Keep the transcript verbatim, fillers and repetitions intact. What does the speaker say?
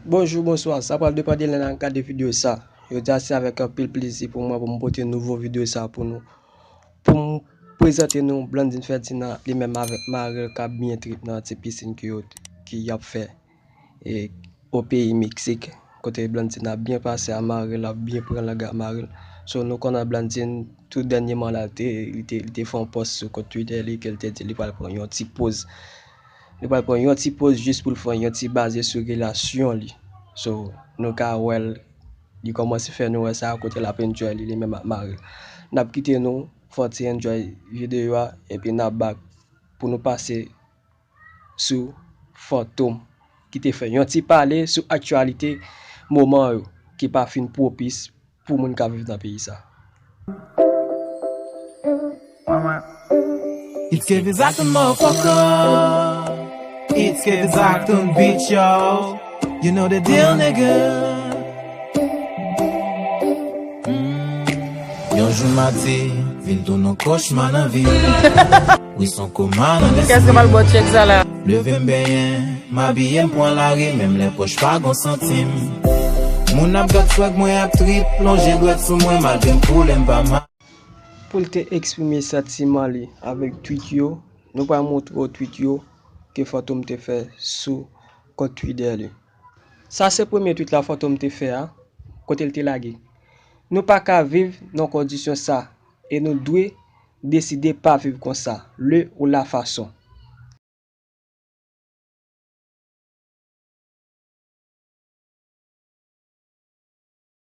Bonjou, bonswa, sa pral depann de lè n ap gade videyo sa. Jodi a se avèk anpil plezi pou mwen pou m pote nouvo videyo sa pou nou. Pou m prezante nou Blandine Ferdinand, li menm avèk mari l k ap byen trip nan ti pisin ki yo, ki y ap fè e o peyi Meksik, kote Blandine ap byen pase a mari l, ap byen pran lang a mari l. So, nou konnen Blandine, tou dènyèman la, li te, li te, li te fè yon pòs sou kont Twitter li, ke l te di li pral pran yon ti poz. Li pral pran yon ti poz jis pou l fè yon ti baze sou relasyon li. So, nou ka wè l, li kòmanse fè nou wè sa, kote l ap enjoy li, li menm ak mari l. N ap kite nou, fò ti enjoy videyo a, epi n ap back pou nou pase sou Fantom, ki te fè yon ti pale sou aktyalite moman yo, ki pa fin pwopis pou moun k ap viv nan peyi sa. It's Kevin Zachman, motherfucker. It's Kevin Zachman, bitch, yo. You know the deal, nigga. Mm. Yon jou mati vin tounen kochma nan vi m. Wi, s on koma nan lespri m. Leve m benyen, m abiye, m pran lari, menm lè pòch pa gon santim. Moun ap gad swag mwen, ap trip, lonje dwèt sou mwen, malgre m koule, m pa mal. Pou l te eksprime santiman li avèk tweet yo, nou pral montre w tweet yo ke Fantom te fè sou kont Twitter li. Sa se premye tweet la Fantom te fè a, kote l te lage: Nou pa ka viv nan kondisyon sa, e nou dwe deside pa viv konsa, le ou la fason.